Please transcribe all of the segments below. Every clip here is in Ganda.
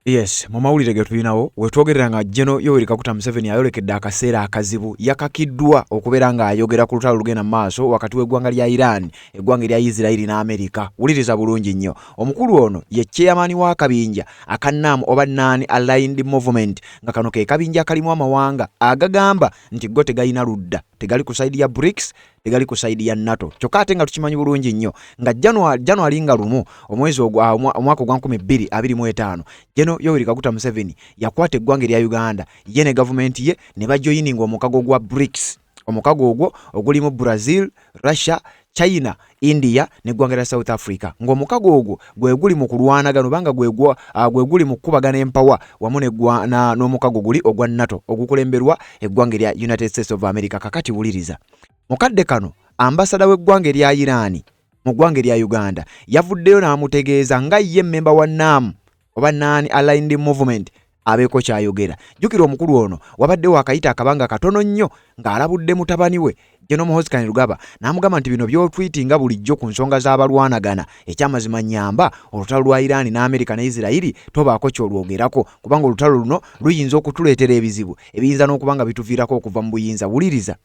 Yes, mu mawulire ge tulinawo wetwogerera nga General Yoweri Kaguta Museveni ayolekedde akaseera akazibu, yakakiddwa okubeera ng'ayogera ku lutalo lugenda mu maaso wakati w'eggwanga lya Iran, eggwanga erya Isirairi n'Amerika. Wuliriza bulungi nnyo. Omukulu ono ye chairman w'akabinja aka NAM oba Non Aligned Movement, nga kano ke kabinja akalimu amawanga agagamba nti go tegalina ludda, tegali ku side ya BRICS, tegali ku side ya NATO. Kyokka ate nga tukimanyi bulungi nnyo nga January nga 1 omwezi omwaka ogwa 2025, General Yoweri Kaguta Museveni yakwata eggwanga erya Uganda ye ne gavumenti ye ne bajoyininga omukago gwa BRICS, omukago ogwo ogulimu Brazil, Russia, China, India n'eggwanga lya South Africa, ng'omukago ogwo gwe guli mu kulwanagana obanga gwe guli mu kukubagana empawa wamu n'omukago guli ogwa NATO ogukulemberwa eggwanga erya United States of America. Kakati wuliriza, mukadde kano ambasada w'eggwanga erya Iran mu ggwanga erya Uganda yavuddeyo n'amutegeeza nga ye mmemba wa NAM oba Non Aligned Movement abeeko kyayogera. Jjukira omukulu ono wabaddewo akayita akabanga katono nnyo ng'alabudde mutabani we General Muhoozi Kainerugaba n'amugamba nti bino by'otwitinga bulijjo ku nsonga z'abalwanagana, ekyamazima nnyamba olutalo lwa Iran n'Amerika ne Isirayiri tobaako ky'olwogerako, kubanga olutalo luno luyinza okutuleetera ebizibu ebiyinza n'okuba nga bituviirako okuva mu buyinza. Wuliriza,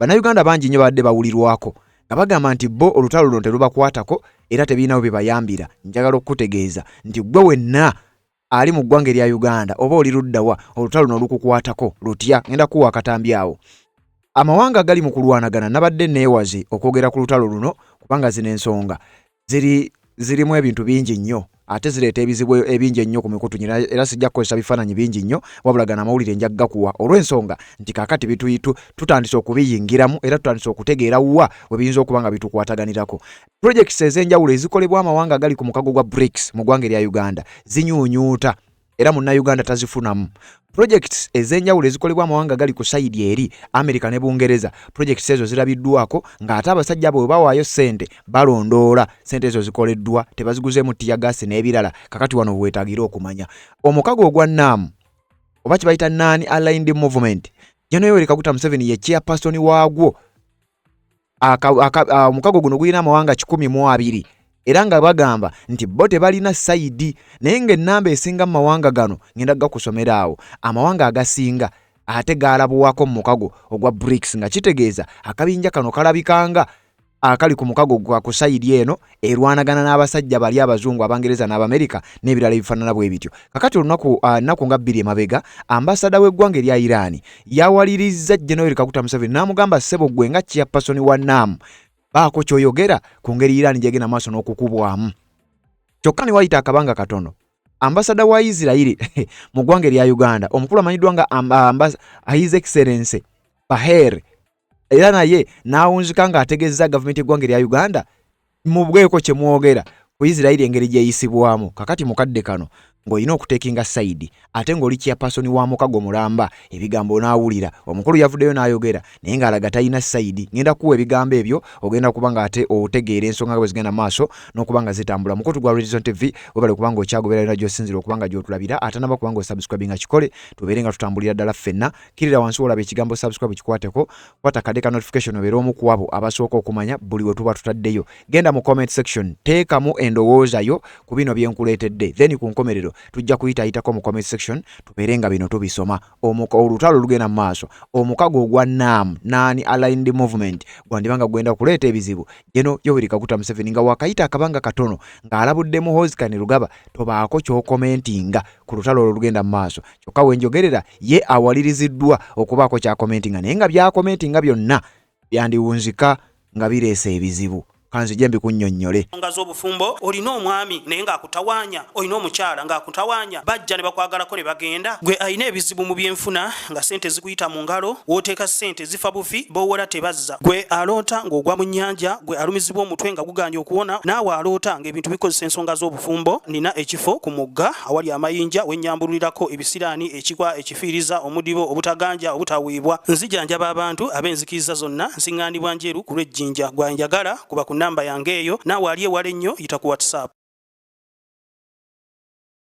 Bannayuganda bangi nnyo babadde bawulirwako nga bagamba nti bo olutalo luno terubakwatako era tebirinawo bye bayambira. Njagala okukutegeeza nti ggwe wenna ali mu ggwanga erya Uganda oba oli luddawa, olutalo luno lukukwatako lutya? Ngenda kuwa akatambi awo. Amawanga agali mu kulwanagana, nabadde neewaze okwogera ku lutalo luno kubanga zino ensonga zirimu ebintu bingi nnyo ate zireeta ebizibu ebingi ennyo ku mikutu, era sijja kukozesa bifaananyi bingi nnyo, wabula gano amawulire nja gakuwa olw'ensonga nti kaakati tutandise okubiyingiramu era tutandise okutegeera wa we biyinza okuba nga bitukwataganirako. Projects ez'enjawulo ezikolebwa amawanga agali ku mukago gwa BRICS mu ggwanga erya Uganda zinyuunyuuta era Munnayuganda tazifunamu. Projects ez'enjawulo ezikolebwa amawanga gali ku side eri America ne Bungereza, projects ezo zirabiddwako ng'ate abasajja abo bwe bawaayo ssente balondoola ssente ezo zikoleddwa tebaziguzeemu teargas n'ebirala. Kakati wano weetaagira okumanya omukago ogwa NAM oba kye bayita Non Aligned Movement, General Yoweri Kaguta Museveni ye chairperson waagwo. Omukago guno gulina amawanga 120 era nga bagamba nti bo tebalina side, naye ng'ennamba esinga mu mawanga gano ngenda gakusomera awo, amawanga agasinga ate gaalabwako mu mukago ogwa BRICS, nga kitegeeza akabinja kano kalabikanga akali ku mukago gwa ku side eno erwanagana n'abasajja bali abazungu, Abangereza n'Abamerika n'ebirala ebifaanana bwe bityo. Kakati olunaku nnaku nga 2 emabega, ambasada w'eggwanga erya Iran yawalirizza General Kaguta Museveni n'amugamba, "Ssebo, ggwe nga chairperson wa NAM, baako ky'oyogera ku ngeri Iran gyegenda maaso n'okukubwamu." Kyokka ne wayita akabanga katono, ambasada wa Isirayiri mu ggwanga erya Uganda, omukulu amanyiddwa nga His Excellence Baher, era naye n'awunzika ng'ategeeza gavumenti y'eggwanga erya Uganda mu bweko kye mwogera ku Isirayiri engeri gyeyisibwamu. Kakati mukadde kano ng'olina okutekinga side ate ng'oli chairperson wa mukago mulamba, ebigambo n'awulira omukulu yavuddeyo n'ayogera naye ng'alaga talina side. Ngenda kuwa ebigambo ebyo, ogenda kuba ng'ate otegeera ensonga nga bwe zigenda maaso n'okuba nga zitambula. Mukutu gwa Redison TV, webale kubanga okyagoberera yona gy'osinzira okuba nga gy'otulabira. Atanaba kubanga osubscribinga, kikole tubeere nga tutambulira ddala ffenna. Kirira wansi olaba ekigambo "subscribe", kikwateko, kwata akade ka notification obeere omu ku abo abasooka okumanya buli we tuba tutaddeyo. Genda mu comment section, teekamu endowooza yo ku bino byenkuleetedde, then ku nkomerero tujja kuyitayitako mu comment section tubeere nga bino tubisoma. Olutalo lugenda mu maaso, omukago ogwa NAM, Non Aligned Movement, gwandiba nga gwenda kuleeta ebizibu. General Yoweri Kaguta Museveni nga wakayita akabanga katono ng'alabudde Muhoozi Kainerugaba, tobaako ky'okomentinga ku lutalo olwo lugenda mu maaso. Kyokka wenjogerera ye awaliriziddwa okubaako kyakomentinga, naye nga byakomentinga byonna byandiwunzika nga bireese ebizibu. Kanzije mbikunnyonnyole. Nga z'obufumbo, olina omwami naye ng'akutawaanya, olina omukyala ng'akutawaanya, bajja ne bakwagalako ne bagenda. Gwe alina ebizibu mu byenfuna nga sente zikuyita mu ngalo, w'oteeka sente zifa bufi, b'owola tebazza. Gwe aloota ng'ogwa mu nnyanja, gwe alumizibwa omutwe nga guganye okuwona, naawe aloota ng'ebintu bikozesa ensonga z'obufumbo, nina ekifo ku mugga awali amayinja wennyambululirako ebisiraani, ekikwa, ekifiiriza, omudibo, obutaganja, obutaweebwa. Nzijanjaba abantu ab'enzikiriza zonna, nsiŋŋaanibwa Njeru ku lw'Ejjinja. Gwanjagala kuba ku namba yange eyo, naawe ali ewala ennyo yita ku WhatsApp.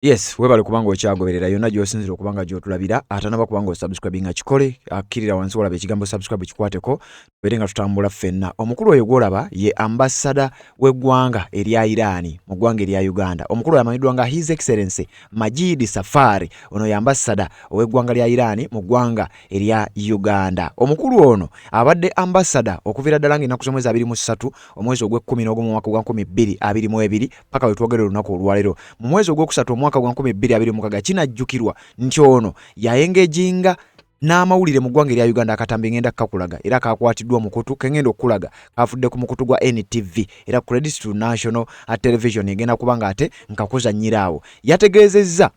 Yes, webale kubanga okyagoberera yonna gy'osinzira okuba nga gy'otulabira. Atanaba kubanga osubscribinga, kikole, akkirira wansi walaba ekigambo subscribe, kikwateko, tubeere nga tutambula ffenna. Omukulu oyo gw'olaba ye ambasada w'eggwanga erya Iran mu ggwanga erya Uganda. Omukulu oyo amanyiddwa nga His Excellency Majid Safari. Ono ye ambasada ow'eggwanga lya Iran mu ggwanga erya Uganda. Omukulu ono abadde ambasada okuviira ddala ng'ennaku z'omwezi 23 omwezi ogw'ekkumi n'ogumu omwaka gwa 2022 paka we twogera olunaku olwaleero mu mwezi ogwokusatu omwaka gwa 2026. Kinajjukirwa nti ono yaengejinga n'amawulire mu ggwanga erya Uganda. Akatambi ngenda kukakulaga era kakwatiddwa omukutu kengenda okukulaga kavudde ku mukutu gwa NTV, era credit to National Television. Egenda kuba nga ate nkakuzannyira awo. Yategeezezza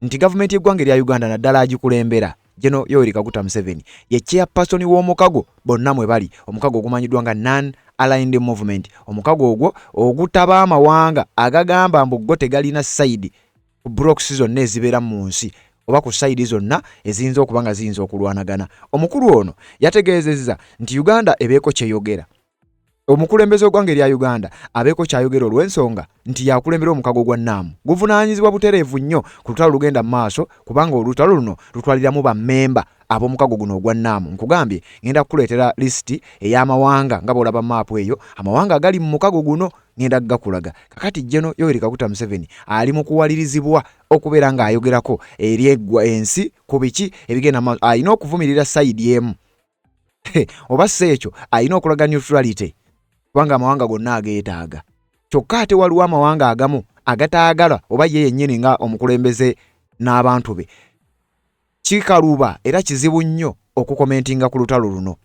nti gavumenti y'eggwanga erya Uganda, naddala agikulembera General Yoweri Kaguta Museveni, ye chairperson w'omukago bonna mwe bali, omukago ogumanyiddwa nga Non Aligned Movement, omukago ogwo ogutaba amawanga agagamba mbu go tegalina side ku blocs zonna ezibeera mu nsi oba ku side zonna eziyinza okuba nga ziyinza okulwanagana. Omukulu ono yategeezezza nti Uganda ebeeko kyeyogera, omukulembeze w'eggwanga erya Uganda abeeko kyayogera, olw'ensonga nti yakulembera omukago gwa NAM, guvunaanyizibwa butereevu nnyo ku lutalo lugenda mu maaso, kubanga olutalo luno lutwaliramu bammemba ab'omukago guno ogwa NAM. Nkugambye ngenda kukuleetera lisiti ey'amawanga nga bw'olaba maapu eyo, amawanga agali mu mukago guno ngenda gakulaga. Kakati General Yoweri Kaguta Museveni ali mu kuwalirizibwa okubeera ng'ayogerako eri eggwa ensi ku biki ebigenda. Alina okuvumirira side emu oba si ekyo alina okulaga neutrality, kubanga amawanga gonna ageetaaga. Kyokka ate waliwo amawanga agamu agataagala oba ye yennyini nga omukulembeze n'abantu be. Kikaluba era kizibu nnyo okukomentinga ku lutalo luno,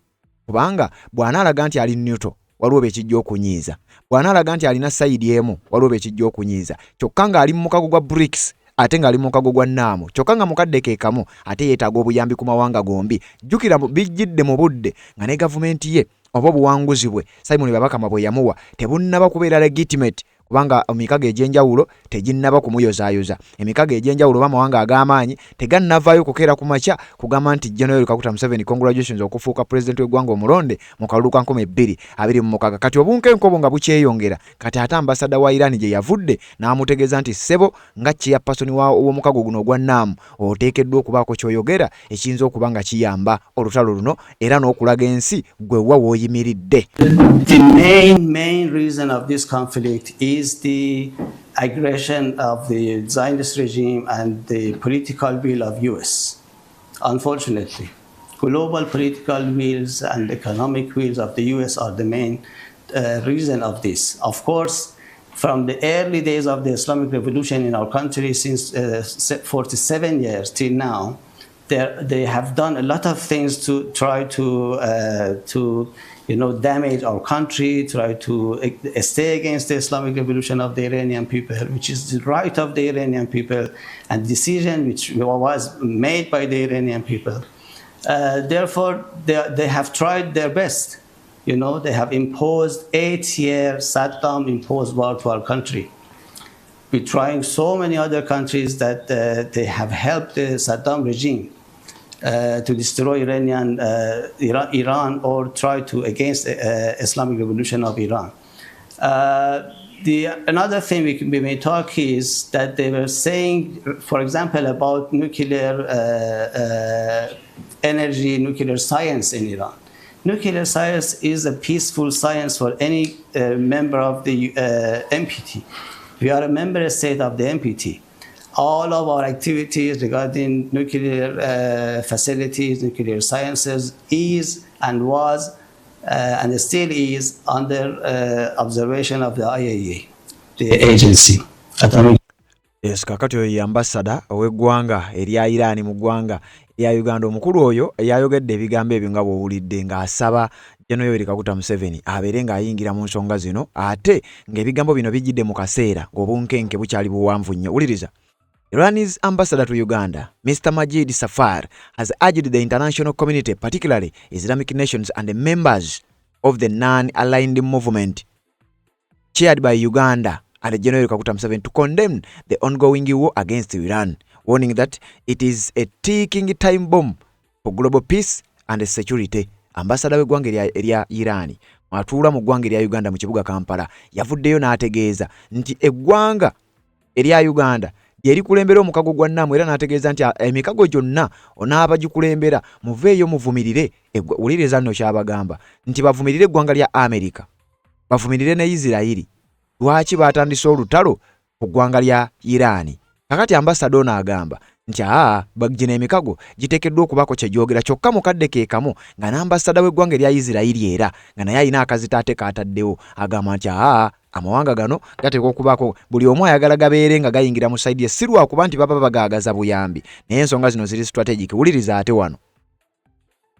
kubanga bw'anaalaga nti ali neutral, waliwo bekijja okunyiiza. Bw'anaalaga nti alina side emu, waliwo bekijja okunyiiza. Kyokka ng'ali mu mukago gwa BRICS, ate ng'ali mu mukago gwa NAM, kyokka nga mukadde ke kamu ate yeetaaga obuyambi ku mawanga gombi. Jjukira bijjidde mu budde nga ne gavumenti ye oba obuwanguzi bwe Simon Babakama bwe yamuwa tebunnaba kubeera legitimate, kubanga emikago egy'enjawulo teginnaba kumuyozaayoza. Emikago egy'enjawulo oba amawanga ag'amaanyi tegannavaayo kukeera ku makya kugamba nti General Kaguta Museveni, congratulations okufuuka pulezidenti w'eggwanga omulonde mu kalulu ka 2026. Kati obunkenke obwo nga bukyeyongera, kati ate ambasada wa Iran gye yavudde n'amutegeeza nti, ssebo, nga chairperson w'omukago guno ogwa NAM, oteekeddwa okubaako ky'oyogera ekiyinza okuba nga kiyamba olutalo luno era n'okulaga ensi gwe wa w'oyimiridde. The main reason of this conflict is the aggression of the Zionist regime and the political will of US. Unfortunately, global political wills and economic wills of the US are the main reason of this. Of course, from the early days of the Islamic Revolution in our country, since 47 years till now, they have done a lot of things to try to damage our country, try to stay against the Islamic Revolution of the Iranian people, which is the right of the Iranian people, and decision which was made by the Iranian people. Therefore, they have tried their best. They have imposed 8 year Saddam imposed war to our country. We're trying so many other countries that they have helped the Saddam regime to destroy Iran or try to against Islamic Revolution of Iran. Another thing we may talk is that they were saying, for example, about nuclear energy, nuclear science in Iran. Nuclear science is a peaceful science for any member of the NPT. We are a member state of the NPT. All of our activities regarding nuclear facilities, nuclear sciences is and was and still is under observation of the IAEA, the agency. Atomic Yes, kakati oyo ye ambasada ow'eggwanga erya Iran mu ggwanga erya Uganda. Omukulu oyo yayogedde ebigambo ebyo nga bw'owulidde, ng'asaba General Yoweri Kaguta Museveni abeere ng'ayingira mu nsonga zino, ate ng'ebigambo bino bijjidde mu kaseera ng'obunkenke bukyali buwanvu nnyo. Wuliriza. Iran's ambassador to Uganda, Mr. Majid Safar, has urged the international community, particularly Islamic nations and the members of the Non-Aligned Movement chaired by Uganda and General Kaguta Museveni, to condemn the ongoing war against Iran, warning that it is a ticking time bomb for global peace and security. Ambassador w'eggwanga erya Iran atuula mu ggwanga erya Uganda mu kibuga Kampala yavuddeyo n'ategeeza nti eggwanga erya Uganda Lyerikulembera omukago gwa NAM era n'ategeeza nti emikago gyonna onaabagikulembera muveeyo muvumirire. Wuliriza nno kyabagamba nti bavumirire eggwanga lya Amerika, bavumirire ne Isirayiri lwaki baatandise olutalo ku ggwanga lya Iran. Kakati ambasada ono agamba nti aa gino emikago giteekeddwa okubaako kye gyogera, kyokka mu kadde ke kamu nga n'ambasada w'eggwanga erya Isirayiri era nga naye alina akazito ate k'ataddewo, agamba nti aa amawanga gano gateekwa okubaako buli omu ayagala gabeere nga gayingira mu sayidi ye, si lwakuba nti baba bagaagaza buyambi, naye ensonga zino ziri strategic. Wuliriza ate wano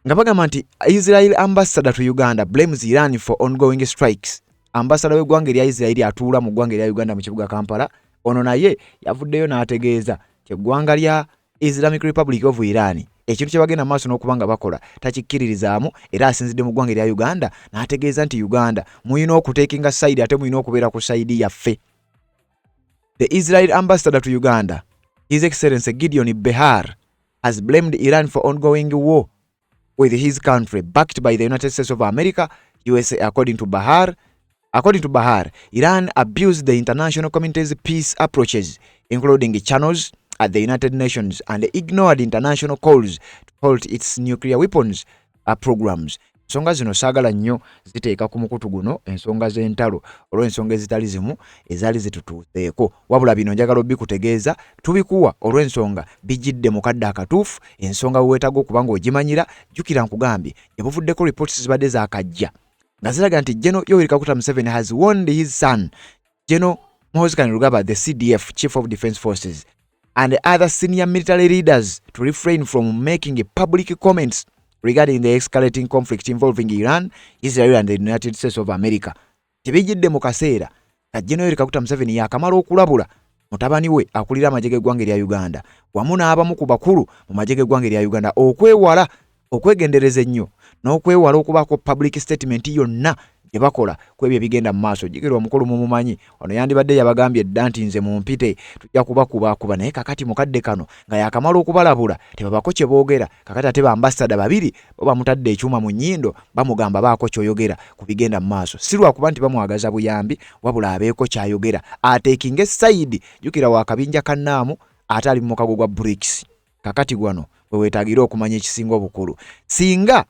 nga bagamba nti Israel ambassador to Uganda blames Iran for ongoing strikes. Ambassador w'eggwanga erya Israel atuula mu ggwanga erya Uganda mu kibuga Kampala ono naye yavuddeyo n'ategeeza nti eggwanga lya Islamic Republic of Iran ekintu kye bagenda maaso n'okuba nga bakola takikkiririzaamu, era asinzidde mu ggwanga erya Uganda n'ategeeza nti Uganda mulina okuteekinga sayidi ate mulina okubeera ku sayidi yaffe. The Israel ambassador to Uganda, His Excellency Gideon Behar, has blamed Iran for ongoing war with his country backed by the United States of America, USA. According to Bahar, Iran abused the international community's peace approaches, including channels at the United Nations, and ignored international calls to halt its nuclear weapons programs. Ensonga zino saagala nnyo ziteeka ku mukutu guno ensonga z'entalo olw'ensonga ezitali zimu ezaali zitutuuseeko, wabula bino njagala obikutegeeza, tubikuwa olw'ensonga bijjidde mu kadde akatuufu, ensonga we weetaaga okuba ng'ogimanyira. Jjukira nkugambye gye buvuddeko reports zibadde zaakajja nga ziraga nti General Yoweri Kaguta Museveni has warned his son General Muhoozi Kainerugaba, the CDF, Chief of Defense Forces, and other senior military leaders to refrain from making public comments regarding the escalating conflict involving Iran, Israel and the United States of America. Tebijjidde mu kaseera ka General Yoweri Kaguta Museveni yakamala okulabula mutabani we akulira amagye g'eggwanga erya Uganda wamu n'abamu ku bakulu mu magye g'eggwanga erya Uganda okwewala okwegendereza ennyo n'okwewala okubaako public statement yonna gye bakola ku ebyo ebigenda mu maaso. Jjukira omukulu mumumanyi ono yandibadde yabagambye dda nti nze mumpite tujja kubakubakuba, naye kakati mukadde kano nga yakamala okubalabula tebabako kye boogera. Kakati ate bambasada babiri bo bamutadde ekyuma mu nnyindo, bamugamba baako ky'oyogera ku bigenda mu maaso, si lwakuba nti bamwagaza buyambi, wabula abeeko ky'ayogera ateekinga esayidi. Jjukira wa kabinja ka NAM ate ali mu mukago gwa BRICS. Kakati gwano bwe weetaagira okumanya ekisinga obukulu, singa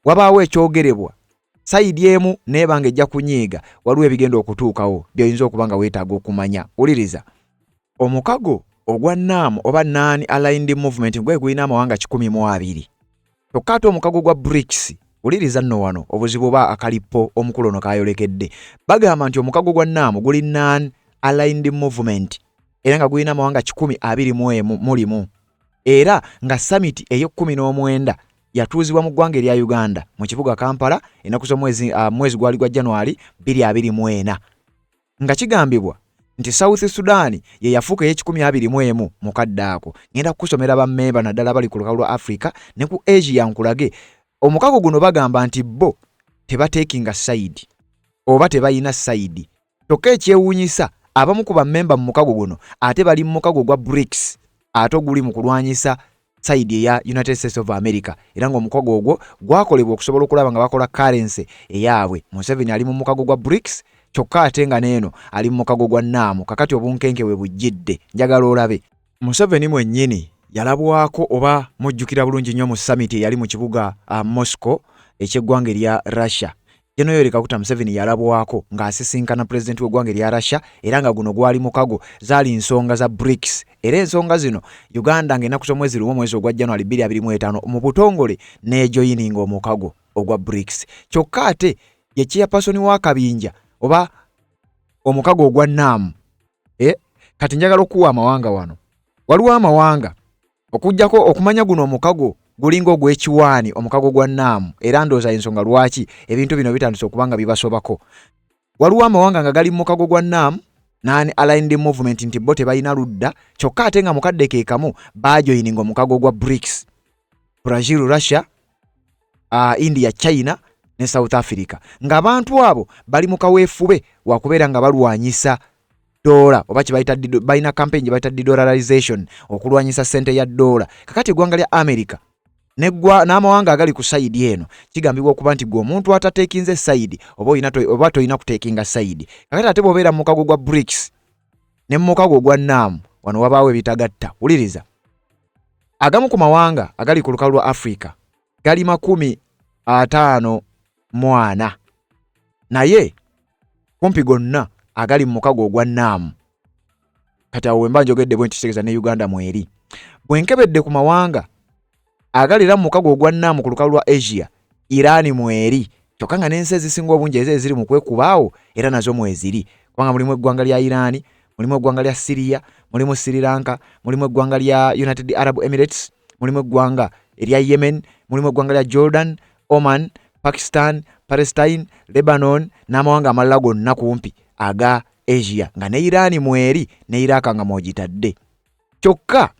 wabaawo ekyogerebwa sayidi emu neeba nga ejja kunyiiga, waliwo ebigenda okutuukawo by'oyinza okuba nga weetaaga okumanya. Wuliriza, omukago ogwa NAM oba Non Aligned Movement gwe gulina amawanga 120, kyokka ate omukago gwa BRICS, wuliriza nno wano obuzibu oba akalippo omukulu ono kayolekedde, bagamba nti omukago gwa NAM guli Non Aligned Movement era nga gulina amawanga 121 mulimu, era nga summit ey'ekumi n'omwenda yatuuzibwa mu ggwanga erya Uganda mu kibuga Kampala ennaku z'omwezi mwezi gwali gwa January 2024, nga kigambibwa nti South Sudan ye yafuuka ey'ekikumi abiri mu emu mu kadde ako. Ngenda kukusomera bammemba naddala bali ku lukalu lwa Africa ne ku Asia nkulage omukago guno. Bagamba nti bo tebateekinga sayidi oba tebalina sayidi, kyokka ekyewuunyisa abamu ku bammemba mu mukago guno ate bali mu mukago gwa BRICS ate oguli mu kulwanyisa sayidi eya United States of America, era ng'omukago ogwo gwakolebwa okusobola okulaba nga bakola currency eyaabwe. Museveni ali mu mukago gwa BRICS, kyokka ate nga neeno ali mu mukago gwa NAM. Kakati obunkenke bwe bujjidde, njagala olabe Museveni mwennyini yalabwako oba mujjukira bulungi nnyo mu summit eyali mu kibuga Moscow ekyeggwanga erya Russia. General Yoweri Kaguta Museveni yalabwako ng'asisinkana pulezidenti w'eggwanga erya Russia, era nga guno gwali mukago, zaali nsonga za BRICS, era ensonga zino Uganda ng'ennaku z'omwezi 1 mwezi ogwa January 2025 mu butongole n'ejoyininga omukago ogwa BRICS, kyokka ate ye chairperson w'akabinja oba omukago ogwa NAM. Kati njagala okuwa amawanga wano, waliwo amawanga okuggyako okumanya guno omukago gulinga ogw'ekiwaani, omukago gwa NAM, era ndowooza ensonga lwaki ebintu bino bitandise okuba nga bibasobako. Waliwo amawanga nga gali mu mukago gwa NAM, Non Aligned Movement, nti bo tebalina ludda, kyokka ate nga mukadde ke kamu bajoyininga omukago gwa BRICS: Brazil, Russia, India, China ne South Africa, ng'abantu abo bali mu kaweefube wakubeera nga balwanyisa dola oba kyebayita balina campaign gye bayita dedollarization, okulwanyisa ssente ya dola. Kakati eggwanga lya America n'amawanga agali ku sayidi eno kigambibwa okuba nti gwe omuntu atateekinze sayidi oba oba tolina kuteekinga sayidi. Kakati ate bw'obeera mu mukago gwa BRICS ne mu mukago ogwa NAM, Wano wabaawo ebitagatta. Wuliriza, agamu ku mawanga agali ku lukalu lwa Africa gali 54, naye kumpi gonna agali mu mukago ogwa NAM. Kati awo wemba njogedde bwe nti, kitegeeza ne Uganda mweri. Bwe nkebedde ku mawanga agali era mu mukago ogwa NAM ku lukalu lwa Asia, Iran mweri, kyokka nga n'ensi ezisinga obungi ezo eziri mu kwekubaawo era nazo mweziri, kubanga mulimu eggwanga lya Iran, mulimu eggwanga lya Syria, mulimu Sri Lanka, mulimu eggwanga lya United Arab Emirates, mulimu eggwanga erya Yemen, mulimu eggwanga lya Jordan, Oman, Pakistan, Palestine, Lebanon n'amawanga amalala gonna kumpi aga Asia, nga ne Iran mweri ne Iraq nga mwogitadde. Kyokka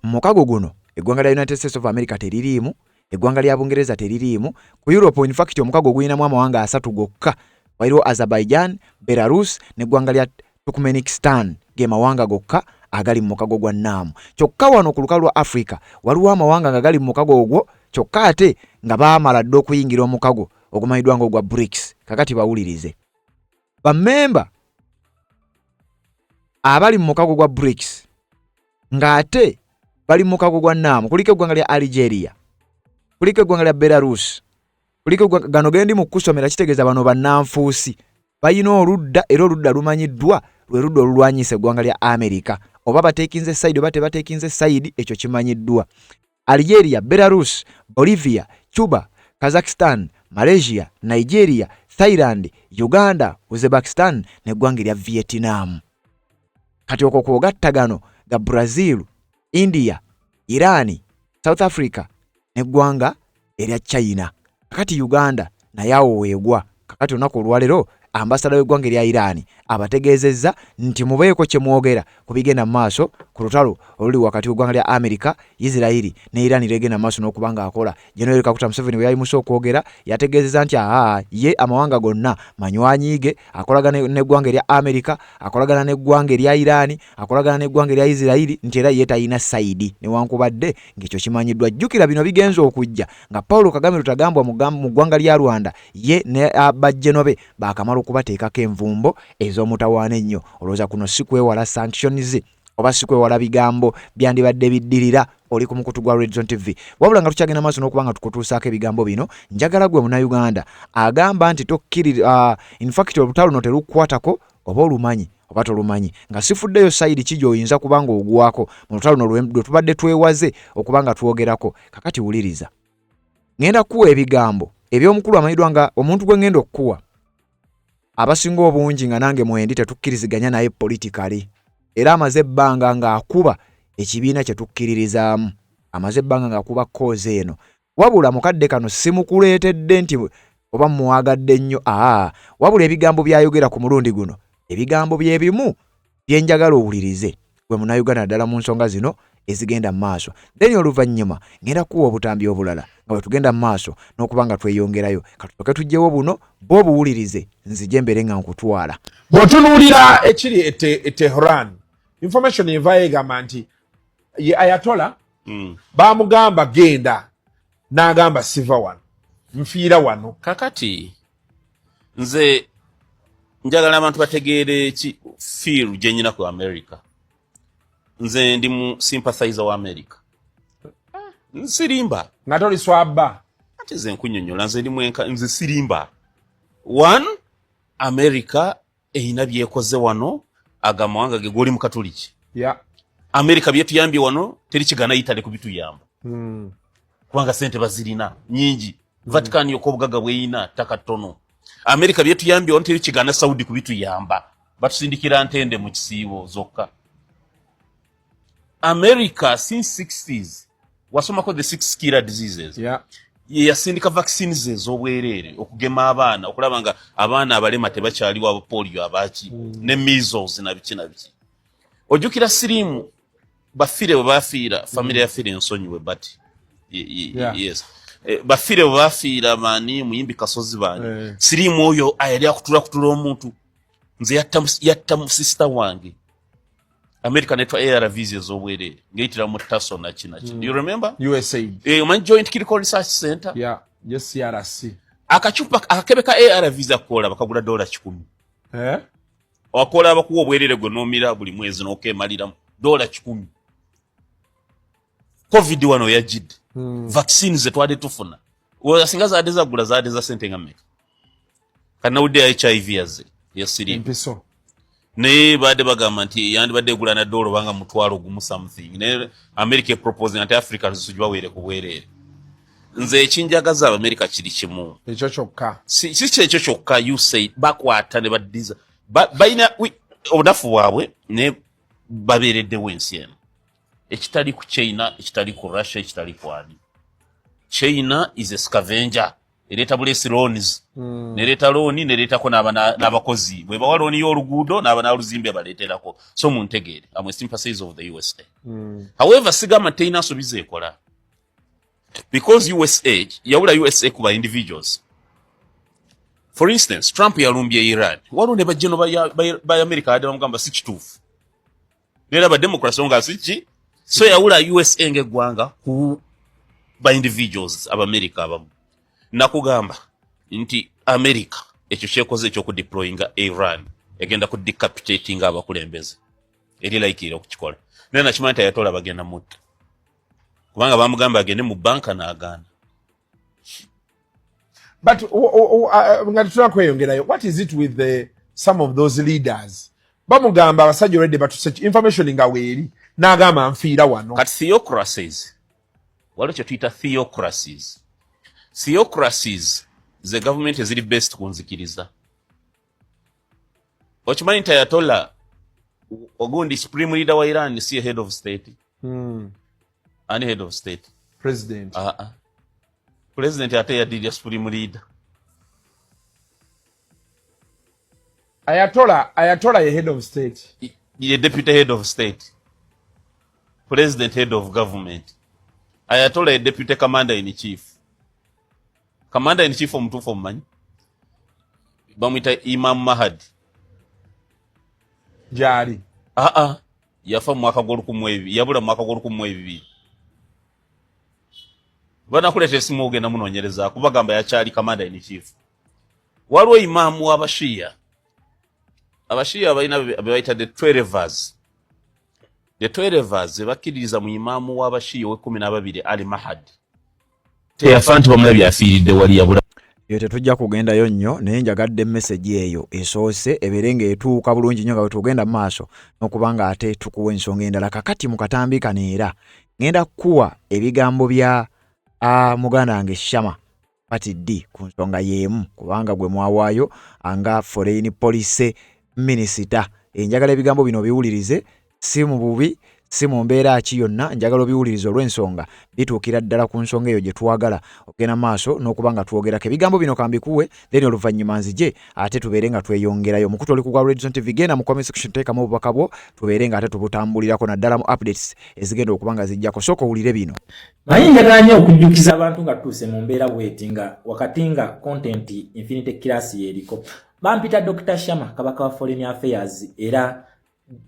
mukago guno eggwanga lya United States of America teririimu, eggwanga lya Bungereza teririimu. Ku Europe, in fact, omukago gulinamu amawanga asatu gokka. Waliwo Azerbaijan, Belarus n'eggwanga lya Turkmenistan, ge mawanga gokka agali mu mukago gwa NAM. Kyokka wano ku lukalu lwa Africa waliwo amawanga nga gali mu mukago ogwo, kyokka ate nga baamala dda okuyingira omukago ogumanyiddwa nga ogwa BRICS. Kakati bawulirize, bammemba abali mu mukago gwa BRICS ng'ate bali mu mukago gwa NAM, kuliko eggwanga lya Algeria, kuliko eggwanga lya Belarus, kuliko gano gendi mu kusomera. Kitegeeza bano bannanfuusi balina oludda, era oludda lumanyiddwa, lwe ludda olulwanyisa eggwanga lya America. Oba bateekinze side oba tebateekinze side, ekyo kimanyiddwa. Algeria, Belarus, Bolivia, Cuba, Kazakhstan, Malaysia, Nigeria, Thailand, Uganda, Uzbekistan n'eggwanga erya Vietnam. Kati okwo kwogatta gano ga Brazil, India, Iran, South Africa n'eggwanga erya China. Kakati Uganda naye awo weegwa. Kakati olunaku olwaleero ambasada w'eggwanga erya Iran abategeezezza nti mubeeko kye mwogera ku bigenda mu maaso ku lutalo oluli wakati w'eggwanga lya America, Isirairi ne Iran legenda mu maaso n'okuba ng'akola. General Kaguta Museveni bwe yayimuse okwogera, yategeezezza nti aa, ye amawanga gonna manywanyi ge, akolagana n'eggwanga erya America, akolagana n'eggwanga erya Iran, akolagana n'eggwanga erya Isirairi, nti era ye talina side, newankubadde ng'ekyo kimanyiddwa. Jjukira bino bigenza okujja nga Paulo Kagame Rutagambwa mu ggwanga lya Rwanda, ye ne bajjeno be baakamala okubateekako envumbo ez'omutawaana ennyo. Olowooza kuno si kwewala sanctions oba si kwewala bigambo byandibadde biddirira? Oli ku mukutu gwa Redzone TV. Wabula nga tukyagenda maaso n'okuba nga tukutuusaako ebigambo bino, njagala gwe Munnayuganda agamba nti tokkirira, in fact olutalo luno terukukwatako, oba olumanyi oba tolumanyi, nga sifuddeyo side ki gy'oyinza kuba nga ogwako mu lutalo luno lwe tubadde twewaze okuba nga twogerako. Kakati wuliriza, ŋŋenda kukuwa ebigambo eby'omukulu amanyiddwa nga omuntu gwe ŋŋenda okukuwa. Abasinga obungi, nga nange mwendi, tetukkiriziganya naye politically, era amaze ebbanga ng'akuba ekibiina kye tukkiririzaamu, amaze ebbanga ng'akuba cause eno. Wabula mukadde kano simukuleetedde nti oba mwagadde nnyo, aa, wabula ebigambo by'ayogera ku mulundi guno, ebigambo bye bimu bye njagala owulirize gwe Munnayuganda, ddala mu nsonga zino ezigenda mu maaso. Then oluvannyuma ngenda kuwa obutambi obulala nga bwe tugenda mu maaso n'okuba nga tweyongerayo. Katusooke tuggyewo buno, bwe obuwulirize, nzije mbeere nga nkutwala. Bw'otunuulira ekiri e Tehran, information evaayo egamba nti ye Ayatola bamugamba genda, n'agamba siva wano, nfiira wano. Kakati nze njagala abantu bategeere ki feel gye nyina ku America. Nze ndi mu sympathizer wa America, nsirimba. Nga toliswabba. Ate nze nkunyonyola, nze ndi mwenka, nze sirimba. One, America erina byekoze wano aga amawanga ge goli mu Katoliki. America byetuyambye wano teri kigana Italy kubituyamba, kubanga sente bazirina nyingi. Vatican yokka obugagga bweyina ttaka ttono. America byetuyambye wano teri kigana Saudi kubituyamba, batusindikira ntende mu kisiibo zokka. America since 60s, wasomako the six killer diseases, ye yasindika vaccines ez'obwereere okugema abaana, okulaba nga abaana abalema tebakyaliwo, aba polio, abaki, ne measles na biki na biki. Ojjukira siriimu bafiire bwe bafiira, famire yafiira ensonyiwe, but yes. Bafiire bwe bafiira baani, muyimbi Kasozi baani, siriimu oyo yali akutula kutula omuntu. Nze yatta sister wange. America netwa ARVs ez'obwereere ngeyitira mu taso naki naki. Do you remember? USAID. Omanyi Joint Clinical Research Center? Yeah, JCRC. Akacupa akakebe ka ARVs akola bakagula $100. Eh? Wakola abakuwa obwerere gwe nomira buli mwezi n'okemaliramu $100. COVID wano yajidde. Vaccine zetwadde tufuna singa zaadde zaggula, zaadde za sente nga mmeka? Kanawudde ya HIV yazze ya sirimu. Empiso. Naye baadde bagamba nti yandibadde egula na dola obanga 10,000 something, naye America eproposing nti Africa tugibaweere ku bwereere. Nze ekinjagaza Abamerika kiri kimu. Ekyo kyokka. Si kyekyo kyokka. USAID bakwata ne baddiza. Balina obunafu bwabwe, naye babeereddewo ensi eno, ekitali ku China, ekitali ku Russia, ekitali ku ani. China is a scavenger, ereeta bulesi loans. Nereeta looni, nereetako n'abakozi. Bwebawa looni y'oluguudo, n'aba n'aluzimbe baleeterako. So muntegeere, am a sympathizer of the USA. However, sigamba nti terina nsobi zeekola, because USA yawula USA ku ba individuals. For instance, Trump yalumbye Iran, waliwo ne bajeno ba America adde bamugamba si kituufu, neera bademocrats nga si ki. So yawula USA ng'eggwanga ku ba individuals Abamerica abamu. Nakugamba nti America ekyo kyekoze ekyokudeployinga Iran, egenda ku decapitatinga abakulembeze, eri layikirira okukikola. Naye nakimanya nti Ayatola bagenda mutta, kubanga bamugamba agende mu banka n'agaana. But nga tetulina kweyongerayo, what is it with some of those leaders? Bamugamba abasajja already batuse information nga weeri, n'agamba nfiira wano. Kati theocracies, waliwo kye tuyita theocracies. Theocracies ze gavumenti eziri based ku nzikiriza. Okimanyi nti Ayatola ogundi supreme leader wa Iran si ye head of state? Ani head of state? President. Ah, ah. President ate yaddirira supreme leader. Ayatola ye head of state. Ye deputy head of state, president head of government. Ayatola ye deputy commander in chief. Commander in chief omutuufu omumanyi? Bamwita Imam Mahadi. Gyali? Aa, yafa mu mwaka gw'olukumi, yabula mu mwaka gw'olukumi mu 20. Banakuleeta esimu, ogenda munoonyereza, kubagamba yakyali commander in chief. Waliwo imaamu w'Abashiya. Abashiya balina be bayita the Twelvers. The Twelvers bakkiririza mu imaamu w'Abashiya ow'e12, Ali Mahadi. Teyafa nti bamulabye afiiridde wali, yabula. Eyo tetujja kugendayo nnyo, naye njagadde message eyo esoose ebeere ng'etuuka bulungi nnyo nga bwe tugenda mu maaso n'okuba nga ate tukuwa ensonga endala. Kakati mu katambi kano era ŋŋenda kukuwa ebigambo bya muganda wange Shama Pati D ku nsonga y'emu, kubanga gwe mwawaayo nga foreign policy minister. Njagala ebigambo bino obiwulirize, si mu bubi, si mu mbeera ki yonna. Njagala obiwulirize olw'ensonga bituukira ddala ku nsonga eyo gye twagala okugenda maaso n'okuba nga twogerako. Ebigambo bino kambikuwe, then oluvannyuma nzije ate tubeere nga tweyongerayo. Mukutu oli ku gwa Redson TV. Genda mu comment section, teekamu obubaka bwo, tubeere nga ate tubutambulirako, naddala mu updates ezigenda okuba nga zijjako. Sooka owulire bino. Naye njagala nnyo okujjukiza abantu nga tutuuse mu mbeera bweti, nga wakati nga content Infinity Class yeriko. Bampita Dr Shama, kabaka wa foreign affairs era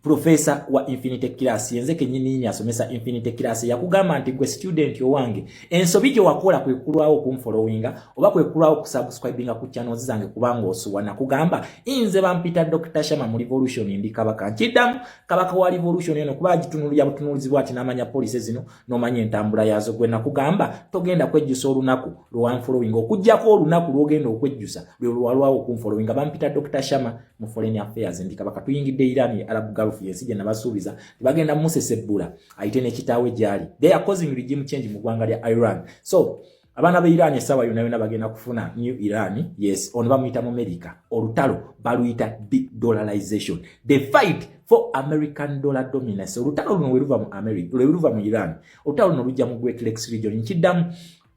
profesa wa Infinity Class. Yenze kennyininyini asomesa Infinity Class. Yakugamba nti gwe student owange, ensobi gye wakola kwe kulwawo okunfollowinga oba kwe kulwawo okusubscribinga ku channels zange, kubanga osuwa. Nakugamba nze bampita Dr Shama, mu revolution ndi kabaka. Nkiddamu, kabaka wa revolution eno, kuba agitunulira butunulizi bwati n'amanya policy zino n'omanya entambula yaazo. Gwe nakugamba togenda kwejjusa olunaku lwewanfollowinga, okugjako olunaku lwogenda okwejjusa lwe lwalwawo okunfollowinga. Bampita Dr Shama, mu foreign affairs ndi kabaka. Tuyingidde Iran, Arab Gulf, yensi gye nabasuubiza tebagenda musesebbula ayite nekitaawe gyali. They are causing regime change mu ggwanga lya Iran. So abaana ba Iran essaawa yonna yonna bagenda kufuna new Iran. Yes, ono bamuyita mu America. Olutalo baluyita de-dollarization, the fight for American dollar dominance. Olutalo luno weruva mu America, lweruva mu Iran, olutalo luno lujja mu Great Lakes region. Nkiddamu,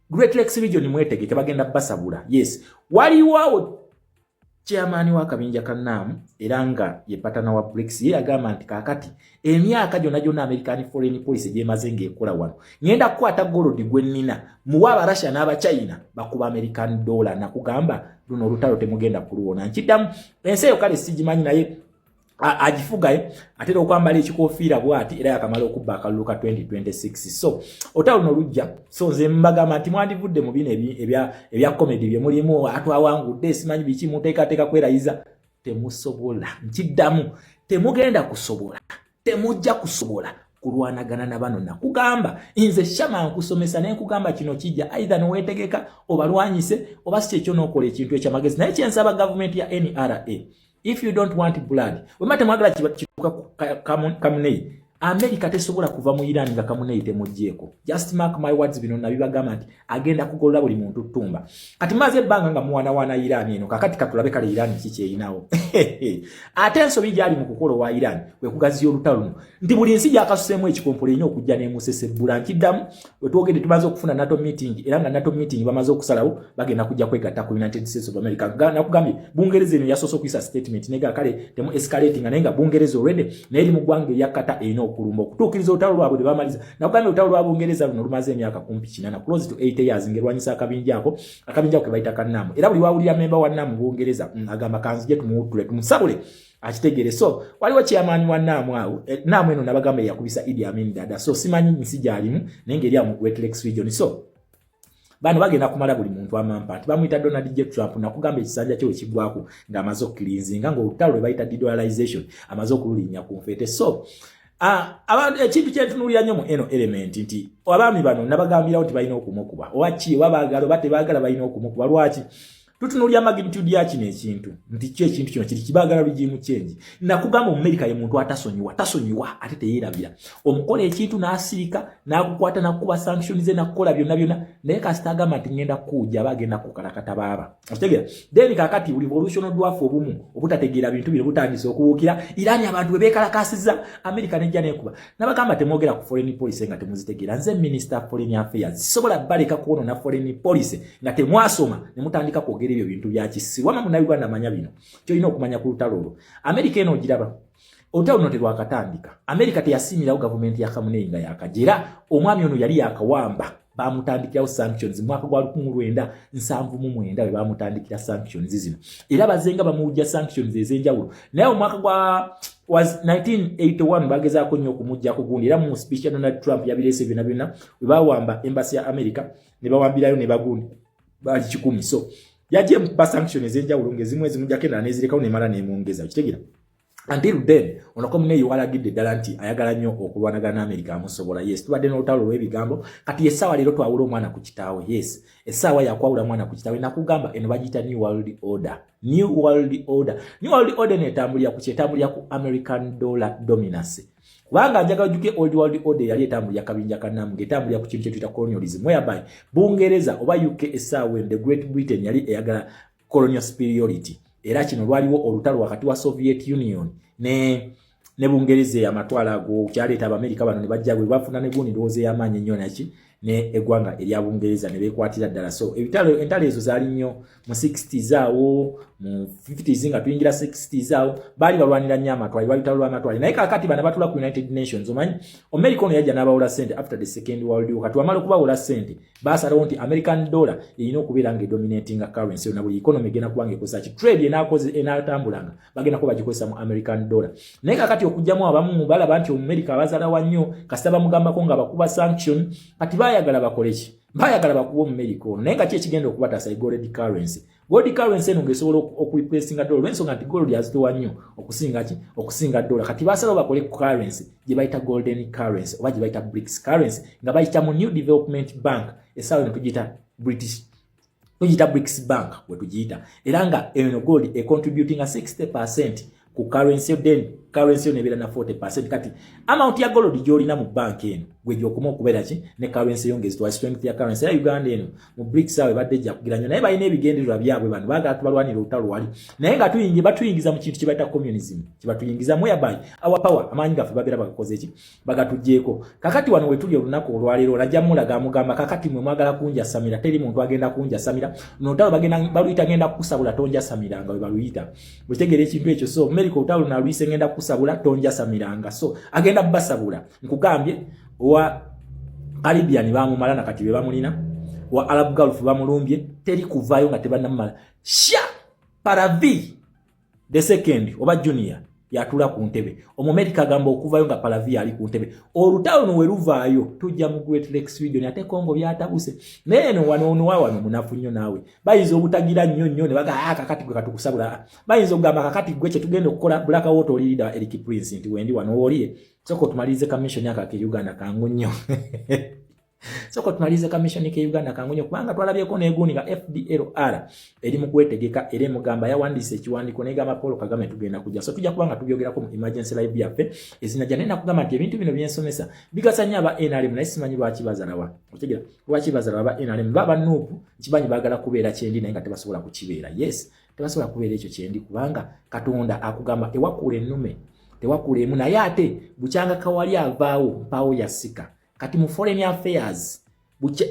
Great Lakes region, mwetegeke, bagenda basabula. Yes, waliwo awo chairman w'akabinja ka NAM era nga ye patana wa BRICS. Ye yagamba nti kaakati emyaka gyonna gyonna American foreign policy gyemaze ng'ekola wano, ngenda kukwata gold gwe nnina muwa Abarussia n'Abachina bakuba American dollar. Nakugamba luno olutalo temugenda kuluwona. Nkiddamu, ensi eyo kale sigimanyi, naye agifugayo atera okwambala ekikofiira bwati, era yakamala okubba akalulu ka 2026. So olutalo luno lujja. So nze mbagamba nti mwandivudde mu bino ebya comedy bye mulimu, atwawangudde, simanyi biki, muteekateeka kwerayiza. Temusobola, nkiddamu, temugenda kusobola, temujja kusobola kulwanagana na bano. Nakugamba nze Shama nkusomesa naye nkugamba kino kijja, either neweetegeka obalwanyise oba si kyekyo n'okola ekintu ekyamagezi. Naye kyensaba gavumenti ya NRA, if you don't want blood, wema temwagala kituuka Khamenei, America tesobola kuva mu Iran nga Khamenei temugjeeko. Just mark my words, bino nabibagamba nti agenda kugolola buli muntu ttumba. Kati maze ebbanga nga muwanawana Iran eno, kakati katulabe kale Iran ki kyeyinawo. Ate ensobi gyali mu kukola owa Iran kwe kugaziya olutalo luno nti buli nsi gyakasuseemu ekikompola erina okujja n'emusesebbula. Nkiddamu, wetwogedde tumaze okufuna NATO meeting, era nga NATO meeting bamaze okusalawo bagenda kujja kwegatta ku United States of America. Nakugambye Bungereza eno yasoose okuyisa statement nega kale temu escalating, naye nga Bungereza already naye eri mu ggwanga erya Qatar erina okulumba okutuukiriza olutalo lwabwe lwe bamaliza. Nakugambye olutalo lwa Bungereza luno lumaze emyaka kumpi 80, close to 8 years, ng'erwanyisa akabinja ako, akabinja ako ke bayita kannaamu. Era buli wawulira memba wa NAM Bungereza agamba kanzije tumuwuttule, tumusabule akitegere. So waliwo chairman wa NAM awo, NAM eno nabagamba eyakubisa Idi Amin Dada. So simanyi nsi gyalimu, naye ng'eri awo mu Great Lakes region. So bano bagenda kumala buli muntu amampa nti bamuyita Donald J Trump. Nakugamba ekisanja kye wekigwako ng'amaze okucleansinga ng'olutalo lwe bayita de-dollarization amaze okululinnya ku nfeete. So abantu, ekintu kyentunuulira nnyo mu eno element nti abaami bano nabagambirawo nti balina okumukuba oba ki, oba baagala oba tebaagala, balina okumukuba. Lwaki tutunuulira magnitude ya kino ekintu nti ki ekintu kino kiri kibaagala regime change? Nakugamba Omumerika ye muntu atasonyiwa, tasonyiwa ate teyeerabira. Omukola ekintu n'asirika, n'akukwata, n'akukuba sanction ze, n'akukola byonna byonna, naye kasita agamba nti ngenda kukuwujja, aba agenda kukalakata baaba okitegeera. Then kakati buli revolution dwafe obumu obutategeera bintu bino butandise okuwukira Irani. Abantu bwe beekalakasiza, Amerika nejja nekuba. Nabagamba temwogera ku foreign policy nga temuzitegeera. Nze minister foreign affairs, sisobola baleka kwonona foreign policy nga temwasoma ne mutandika kwogera ebyo bintu bya kisiru. Wama Munnayuganda, manya bino kyolina okumanya ku lutalo olwo. Amerika eno ogiraba, olutalo luno terwakatandika. Amerika teyasiimirawo gavumenti ya Khamenei nga yakajera. Omwami ono yali yakawamba, bamutandikirawo sanctions mu mwaka gwa 1979 bwe bamutandikira sanctions zino, era bazenga bamuwujja sanctions ez'enjawulo. Naye omwaka gwa was 1981 bagezaako nnyo okumuggyako gundi, era mu speech ya Donald Trump yabireese byonna byonna bwe bawamba embassy ya America ne bawambirayo ne bagundi baali 100. So yajja ba sanction ez'enjawulo ng'ezimu ezimujjako, endala nezirekawo, nemala nemwongeza, okitegeera? Until then ono Khamenei walagidde ddala nti ayagala nnyo okulwanagana n'Amerika, amusobola. Yes, tubadde n'olutalo olw'ebigambo. Kati essaawa leero twawula omwana ku kitaawe. Yes, essaawa yakwawula mwana ku kitaawe. Nakugamba eno bagiyita new world order, new world order. New world order eno etambulira ku kyetambulira ku American dollar dominance, kubanga njagala ojjuke old world order yali etambulira kabinja kannamu ng'etambulira ku kintu kyetuyita colonialism, whereby Bungereza oba UK essaawa eno, the Great Britain, yali eyagala colonial superiority. Era kino lwaliwo olutalo wakati wa Soviet Union ne Bungereza. Amatwalo ago kyaleeta Abamerika bano ne bajja bwe bafuna ne gundi ndowooza ey'amaanyi ennyo naki ne eggwanga erya Bungereza ne beekwatira ddala. So ebitalo, entalo ezo zaali nnyo mu 60s awo, mu 50s nga tuyingira 60s awo, baali balwanira nnyo amatwale, lwali lutalo lw'amatwale. Naye kaakati bano batula ku United Nations, omanyi Amerika ono yajja n'abawola ssente after the Second World War. Kati wamala okubawola ssente, basalawo nti American dollar erina okubeera nga edominatinga currency yonna. Buli economy egenda kuba nga ekozesa ki, trade enaatambulanga bagenda kuba bagikozesa mu American dollar. Naye kakati okugjamu abamu balaba nti Omumerika abazalawa nnyo, kasita bamugambako nga bakuba sanction. Kati bayagala bakole ki? Bayagala bakuba Omumerika ono, naye nga ki ekigenda okubataasa? Gold currency. Gold currency eno ng'esobola okureplacinga dollar, olw'ensonga nti gold azitowa nnyo okusinga ki? Okusinga dollar. Kati basalawo bakole currency gye bayita golden currency oba gye bayita BRICS currency, nga bayita mu New Development Bank. Essaawa eno tugiyita British, tugiyita BRICS Bank we tugiyita. Era nga eno gold econtributinga 60% ku currency, then currency yo nebeera na 40%. Kati amount ya gold gy'olina mu bank eno gwe gyokoma okubeera ki ne currency yo ngezitwala strength ya currency. Era Uganda eno mu BRICS awo ebadde ejja kugira nnyo, naye balina ebigendererwa byabwe. Bano baagala tubalwanira olutalo wali, naye nga tuyingi batuyingiza mu kintu kye bayita communism, kye batuyingiza whereby our power, amaanyi gaffe babeera bagakoze ki? Bagatuggyeko. Kakati wano we tuli olunaku olwaleero, olajja mulaga amugamba kakati mwe mwagala kunjasamira, teri muntu agenda kunjasamira. Luno olutalo bagenda baluyita ngenda kukusabula tonjasamiranga, we baluyita bwetegeera ekintu ekyo. So America olutalo naluyise ngenda kukusabula tonjasamiranga, so agenda basabula. Nkugambye owa Caribbean bamumala, nakati be bamulina wa Arab Gulf bamulumbye, teri kuvaayo nga tebannamumala. Sha Pahlavi the Second oba Junior. Yatula ku ntebe. Omumerika agamba okuvayo nga Palavia ali ku ntebe. Olutalo no weruvaayo tujja mu Great Lakes region, ate Congo byatabuse. Naye eno wano ono wa wano munafu nnyo naawe. Bayinza obutagira nnyo nnyo ne baga ah kakati gwe katukusabula. Bayinza okugamba kakati gwe kye tugenda okukola Black Water oli leader Eric Prince nti wendi wano oli. Soko tumalirize ka mission yaka ke Uganda kangu nnyo. Soko tumalirize ka mission ke Uganda kangu nnyo kubanga twalabyeko n'egundi nga FDLR eri mu kwetegeka era emugamba yawandiise ekiwandiiko n'egamba Paul Kagame tugenda kujja. So tujja kuba nga tubyogerako mu emergency live yaffe ezinajja. Naye nakugamba nti ebintu bino byensomesa bigasa nnyo aba NRM, naye simanyi lwaki bazalawa. Otegera lwaki bazalawa aba NRM baba NUP nkimanyi baagala kubeera kyendi naye nga tebasobola kukibeera. Yes, tebasobola kubeera ekyo kyendi kubanga Katonda akugamba tewakuula ennume tewakuula emu, naye ate bukyanga kawali avaawo mpaawo yasika. Kati mu foreign affairs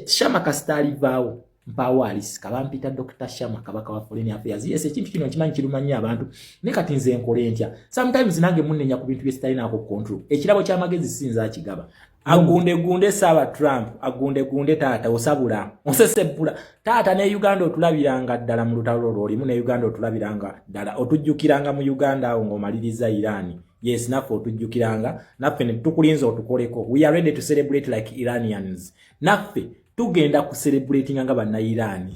Shama kasita alivaawo mpaawo alisika. Bampita Dr. Shama, kabaka wa foreign affairs. Yes, ekintu kino nkimanyi kiruma nnyo abantu, naye kati nze nkole ntya? Sometimes nange munnenya ku bintu bye sitalinaako control. Ekirabo ky'amagezi sinza akigaba. Agundegunde saaba Trump, agundegunde taata, osabula osesebbula taata. Ne Uganda otulabiranga ddala mu lutalo lwolimu, ne Uganda otulabiranga ddala, otujjukiranga mu Uganda awo ng'omaliriza Iran. Yes, naffe otujjukiranga, naffe ne tukulinza otukoleko. We are ready to celebrate like Iranians. Naffe tugenda ku celebratinga nga banna Iran.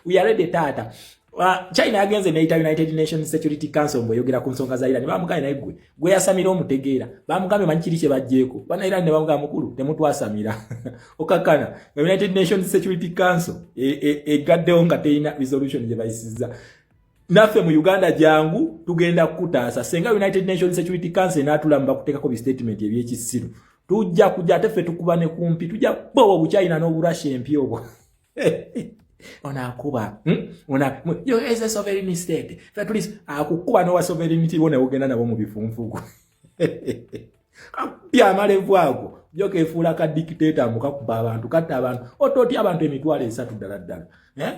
We are ready taata. China yagenze neyita United Nations Security Council mbweyogera ku nsonga za Iran. Bamugambye naye gwe gwe yasamira omutegeera. Bamugambye manyi kiri kye bajjeeko banna Iran ne bamugamba mukulu temutwasamira. Okakana nga United Nations Security Council egaddewo nga terina resolution gye bayisizza. Naffe mu Uganda jangu tugenda kukutaasa. Senga United Nations Security Council enaatulamu bakuteekako bi statement ebyekisiru, tujja kujja ate ffe tukuba ne kumpi, tujja bowa obuchina n'oburussia empi obwo. Ono akuba ono is a sovereign state. Ffe tuli akukuba n'owa sovereignty bo ne wogenda nabo mu bifunfugu byamalevu ago jokeefuula ka dictator mukakuba abantu katta abantu ototya abantu 300,000 ddala ddala, eh?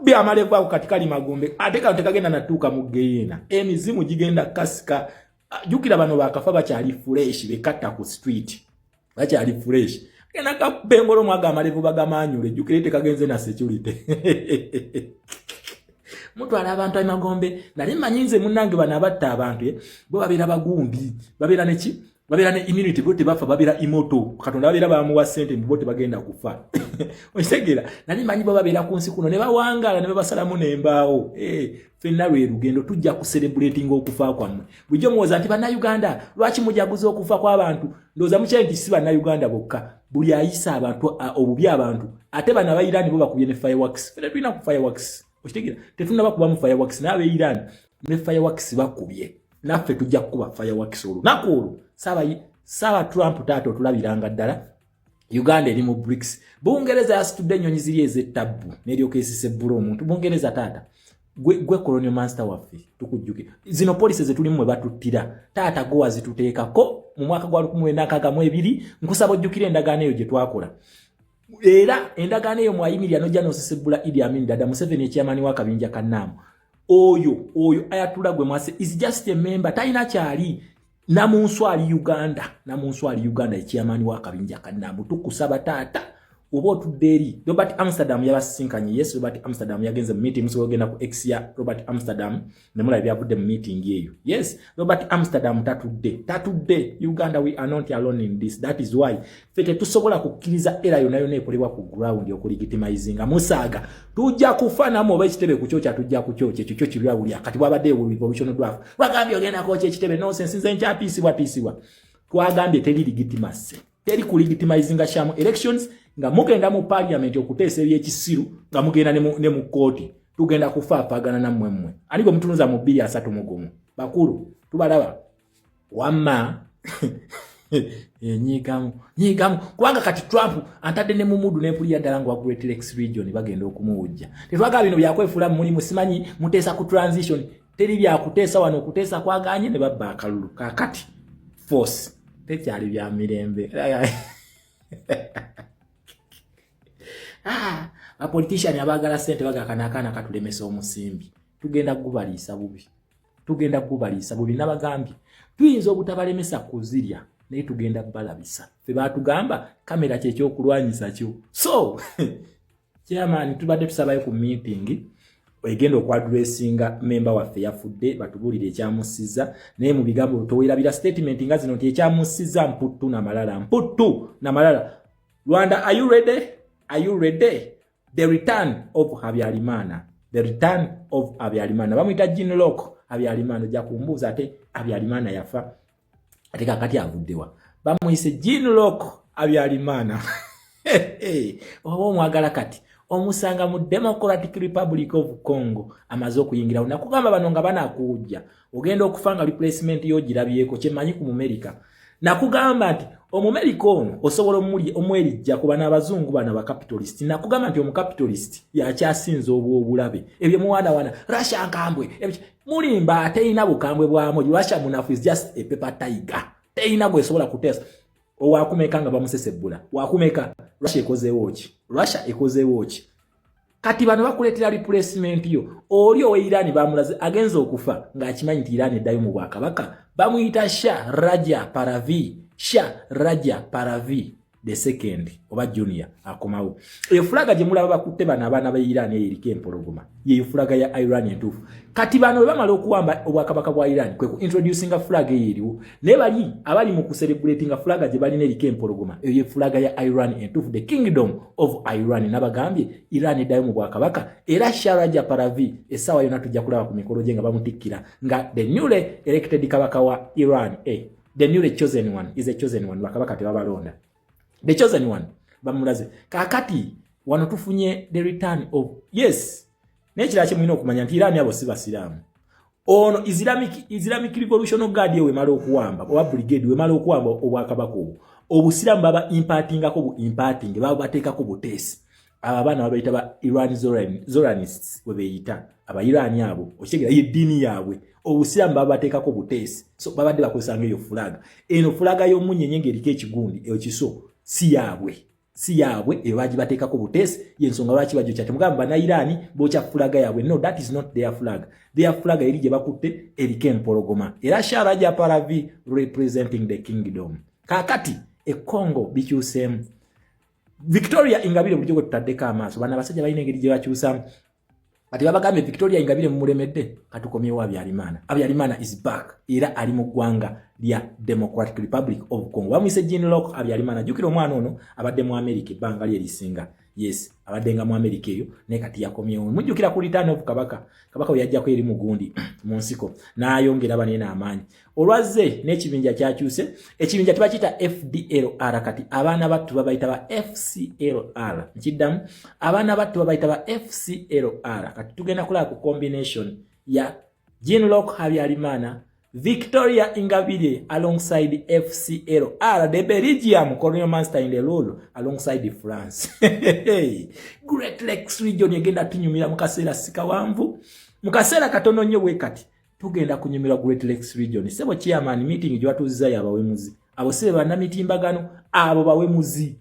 Byamalevu ago kati kali magombe ate kano tekagenda natuuka mu geyeena, emizimu gigenda kasika. Jjukira bano bakafa bakyali fresh, bekatta ku street bakyali fresh, genda kakuba engolo mwaga amalevu bagamanyule. Jjukira tekagenze na security, mutwala abantu emagombe. Nali mmanyi nze munnange bano abatta abantu bo babeera bagumbi, babeera neki, babeera ne immunity, bo tebafa, babeera immortal. Katonda babeera bamuwa ssente bo tebagenda kufa. Okitegeera? Nali manyi bo babeera ku nsi kuno ne bawangaala ne babasalamu n'embaawo. Ffenna lwe lugendo tujja kucelebratinga okufa kwammwe. Bulijjo muwoza nti bannayuganda lwaki mujaguza okufa kw'abantu? Ndowooza mukyali nti si bannayuganda bokka, buli ayisa abantu obubi abantu. Ate bano aba Iran bo bakubye ne fireworks, fena tulina ku fireworks. Okitegeera? Tetunaba kubamu fireworks, naye abe Iran ne fireworks bakubye. Naffe tujja kukuba fireworks olunaku olwo. Saaba Trump taata otulabiranga ddala. Uganda eri mu BRICS. Bungereza yasitudde ennyonyi ziri ez'ettabbu neryoka esisebbula omuntu. Bungereza taata gwe colonial master waffe, tukujjukira. Zino policy zetulimu mwe batuttira taata gwe wazituteekako mu mwaka gwa 1962. Nkusaba ojjukire endagaano eyo gye twakola, era endagaano eyo mwayimirira nojja n'osesebbula Idi Amin Dada. Museveni ekyamaani w'akabinja kannaamu oyo Ayatula gwe mwase is just a member, talina kyali namunsu ali Uganda, namunsu ali Uganda ekyamaani w'akabinja kannaamu. Tukusaba taata oba otudde eri Robert Amsterdam yabasisinkanye. Yes, Robert Amsterdam yagenze mu meeting. Musobola ogenda ku X ya Robert Amsterdam nemulaba byavudde mu meeting eyo. Yes, Robert Amsterdam tatudde, tatudde. Uganda, we are not alone in this. That is why ffe tetusobola kukkiriza era yonna yonna ekolebwa ku ground okulegitimizinga musaaga. Tujja kufa nammwe oba ekitebe kukyokya, tujja kukyokya. Ekyo kyo kibyawulya. Kati bwabadde revolution dwarf wagambye ogenda kwokya ekitebe. Nonsense. Nze nkyatiisibwatiisibwa. Twagambye teri legitimacy, teri kulegitimizinga sham elections nga mugenda mu parliament okuteesa ebyekisiru, nga mugenda ne mu kooti. Tugenda kufaafagana nammwe mmwe ani gwe mutunuza mu 2031. Bakulu tubalaba wamma enyigamu nyigamu kubanga kati Trump antadde ne mumudu nempulira ddala nga wa Great Lakes region bagenda okumuwujja. Tetwagala bino byakwefuula mulimu simanyi muteesa ku transition. Teri byakuteesa wano, okuteesa kwaganye ne babba akalulu. Kakati force tekyali bya mirembe. Bapolitician abaagala ssente bagakana akaana katulemesa omusimbi. Tugenda kugubaliisa bubi, tugenda kugubaliisa bubi. Nabagambye tuyinza obutabalemesa kuzirya, naye tugenda balabisa. Ffe batugamba kamera kyekyokulwanyisa kyo. So chairman, tubadde tusabayo ku meeting. Egenda okwaddressinga memba waffe yafudde, batubuulire ekyamussiza. Naye mu bigambo towerabira statement nga zino nti ekyamussiza mputtu namalala, mputtu namalala. Rwanda, are you ready? Are you ready? The return of Habyarimana, the return of Habyarimana. Bamuyita Jean Luc Habyarimana. Ojja kumbuuza, ate Habyarimana yafa, ate kakati avuddewa? Bamuyise Jean Luc Habyarimana. Oba omwagala kati omusanga mu Democratic Republic of Congo, amaze okuyingirawo. Nakugamba bano nga banakuwujja, ogenda okufa nga replacement yogirabyeko. Kyemmanyi ku Mumerika, nakugamba nti Omumerika ono osobola omwerijja ku bano abazungu bano abacapitalist. Nakugamba nti omucapitalist yakyasinza obwobulabe. Ebyo muwanawana Russia nkambwe, mulimba, terina bukambwe bwamu. Russia munafu, is just a paper tiger, terina gwesobola kuteesa. Owakumeka nga bamusesebbula wakumeka. Russia ekozeewo ki? Russia ekozeewo ki? Kati bano bakuleetera replacement yo. Oli owe Iran bamulaze agenza okufa ng'akimanyi nti Iran eddayo mu bwakabaka. Bamuyita Shah Reza Pahlavi, Shah Reza Pahlavi the second oba junior akomawo. Eyo fulaga gye mulaba bakutte bano abaana ba Iran, eyo eriko empologoma, yeyo fulaga ya Iran entuufu. Kati bano bwe bamala okuwamba obwakabaka bwa Iran, kwe ku introducinga fulaga eyo eriwo. Naye bali abali mu kucelebratinga fulaga gye balina eriko empologoma, eyo ye fulaga ya Iran entuufu, the kingdom of Iran. Nabagambye Iran eddayo mu bwakabaka. Era Shah Reza Pahlavi essaawa yonna tujja kulaba ku mikolo gye nga bamutikkira nga the newly elected kabaka wa Iran. The newly chosen one is a chosen one. Bakabaka tebabalonda, the chosen one bamulaze. Kakati wano tufunye the return of, yes. Naye kirala kyemulina okumanya nti Iran abo si basiraamu. Ono Islamic Revolution Guard ewe emala okuwamba, oba brigade wemala okuwamba obwakabaka obwo, obusiraamu baba impartingako bu imparting, baba bateekako buteesi. Abo abaana babayita ba Iran Zoranists, bwe beeyita aba Iran abo. Okitegera, yeddiini yaabwe obusiraamu baba bateekako buteesi. So babadde bakozesanga eyo fulaga. Eno fulaga y'omunyenye ng'eriko ekigundi ekiso si yaabwe, si yaabwe. Eyo bagibateekako buteesi, yensonga lwaki bajokya. Temugamba Bannayiraani bookya fulaga yaabwe. No, that is not their flag. Their flag eri gye bakutte eriko empologoma, era Shah Reza Pahlavi representing the kingdom. Kaakati e Congo bikyuseemu. Victoria Ingabire bulijjo gwe tutaddeko amaaso. Bano abasajja balina engeri gye bakyusamu. Kati babagambye Victoria Ingabire mumulemedde, katukomyewo Habyarimana. Habyarimana is back, era ali mu ggwanga lya Democratic Republic of Congo. Bamuyise Jean Luc Habyarimana. Jjukira omwana ono abadde mu America ebbanga lye erisinga. Yes, abadde nga mu America eyo, naye kati yakomyewo. Mujjukira ku return of kabaka, kabaka we yajjako eri mugundi mu nsiko n'ayongera banene amaanyi. Olwazze n'ekibinja kyakyuse, ekibinja tebakiyita FDLR, kati abaana battu babayita ba FCLR. Nkiddamu, abaana battu babayita ba FCLR. Kati tugenda kulaba ku combination ya Jean Luc Habyarimana, Victoria Ingabire alongside FCLR, the Belgium colonial master in the rule alongside France. Great Lakes region egenda tunyumira mu kaseera sikawanvu, mu kaseera katono nnyo bwe kati tugenda kunyumira Great Lakes region. Sebo chairman, meeting gye watuuzizza y'abawemuzi abo, si be bannamitimbagano, abo bawemuzi.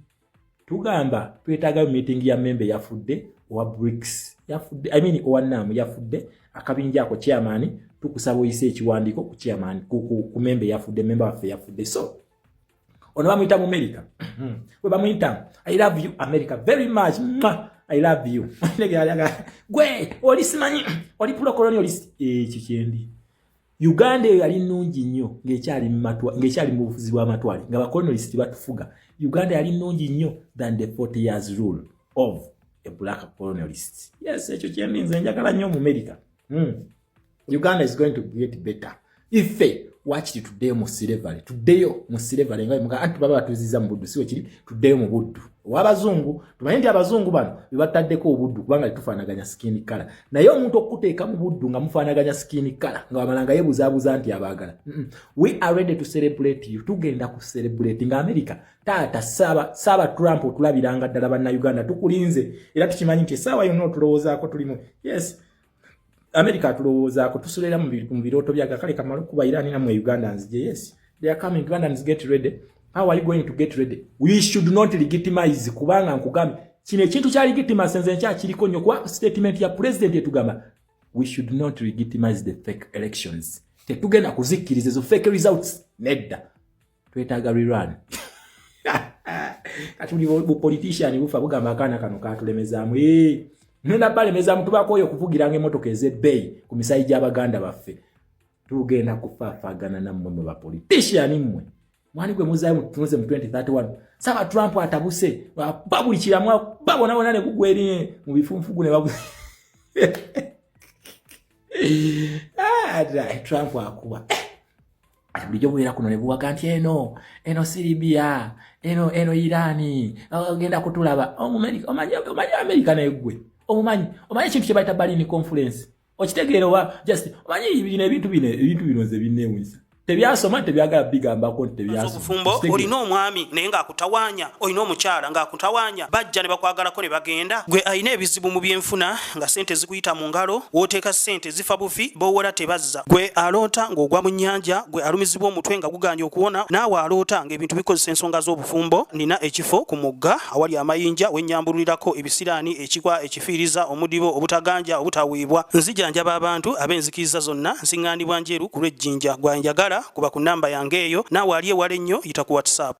Tugamba twetaaga meeting ya membe yafudde owa BRICS yafudde, I mean owa NAM yafudde, akabinja ako. Chairman, tukusaba oyise ekiwandiiko ku chairman ku membe yafudde, memba waffe yafudde. So ono bamuyita mu America, we bamuyita "I love you America very much. Mwah! I love you." Gwe oli simanyi oli pro-colonialist. Ekyo kyendi. Uganda eyo yali nnungi nnyo ng'ekyali mu bufuzi bw'amatwale, nga bacolonialist batufuga. Uganda yali nnungi nnyo than the 40 years rule of a black colonialist. Yes, ekyo kyendi. Nze njagala nnyo mu America. Uganda is going to get better. Ife wakiri tuddeyo mu slavery, tuddeyo mu slavery nga anti baba batuziza mu buddu, siwe kiri? Tuddeyo mu buddu ow'abazungu. Tumanye nti abazungu bano bebataddeko obuddu kubanga tetufaanaganya skin color. Naye omuntu okuteeka mu buddu nga mufaanaganya skin color, nga wamala nga yeebuzaabuza nti abaagala. We are ready to celebrate you. Tugenda ku celebrate nga America. Taata saaba saaba Trump, otulabiranga ddala. Bannayuganda tukulinze, era tukimanyi nti essaawa yonna otulowoozaako. Tulimu, yes, America atulowoozaako, tusulera mu birooto byaga. Kale kamala okuba Iran nammwe Uganda nzije. Yes, they are coming. Ugandans, get ready. How are you going to get ready? We should not legitimize, kubanga nkugambye kino ekintu kya legitimize nze nkyakiriko nnyo, kuba statement ya president etugamba we should not legitimize the fake elections. Tetugenda kuzikkiriza ezo fake results, nedda. Twetaaga rerun. Kati buli bupolitician bufa bugamba akaana kano katulemezaamu. Ngenda balemeza mutubaako oyo okuvugiranga emmotoka ez'ebbeeyi ku misayi gy'abaganda baffe. Tugenda kufaafagana nammwe mwe bapolitician mmwe. Mwani gwe muzaayo mututunze mu 2031. Saba Trump atabuse ba buli kiramu babonabona ne gugwa eri mu bifunfugu ne babu ah, Trump akuba eh, bulijjo bubeera kuno ne buwaga nti eno eno si Libya, eno eno Irani ogenda kutulaba. Omumerika omanyi, omanyi Amerika naye gwe omumanyi, omanyi ekintu kye bayita Berlin Conference, okitegeera oba just omanyi bino ebintu bino, ebintu bino nze binneewunyisa, tebyasoma, tebyagala bigambako nti tebyasoma. Obufumbo, olina omwami naye ng'akutawaanya, olina omukyala ng'akutawaanya, bajja ne bakwagalako ne bagenda. Gwe alina ebizibu mu byenfuna nga ssente zikuyita mu ngalo, w'oteeka ssente zifa bufi, b'owola tebazza. Gwe aloota ng'ogwa mu nnyanja, gwe alumizibwa omutwe nga gugaanye okuwona, naawe aloota ng'ebintu bikozesa ensonga z'obufumbo, nina ekifo ku mugga awali amayinja wennyambululirako ebisiraani, ekikwa, ekifiiriza, omudibo, obutaganja, obutaweebwa. Nzijanjaba abantu ab'enzikiriza zonna, nsiŋŋaanibwa Njeru ku lw'Ejjinja. Gwe anjagala kuba ku nnamba yange eyo, naawe ali ewala ennyo yita ku WhatsApp.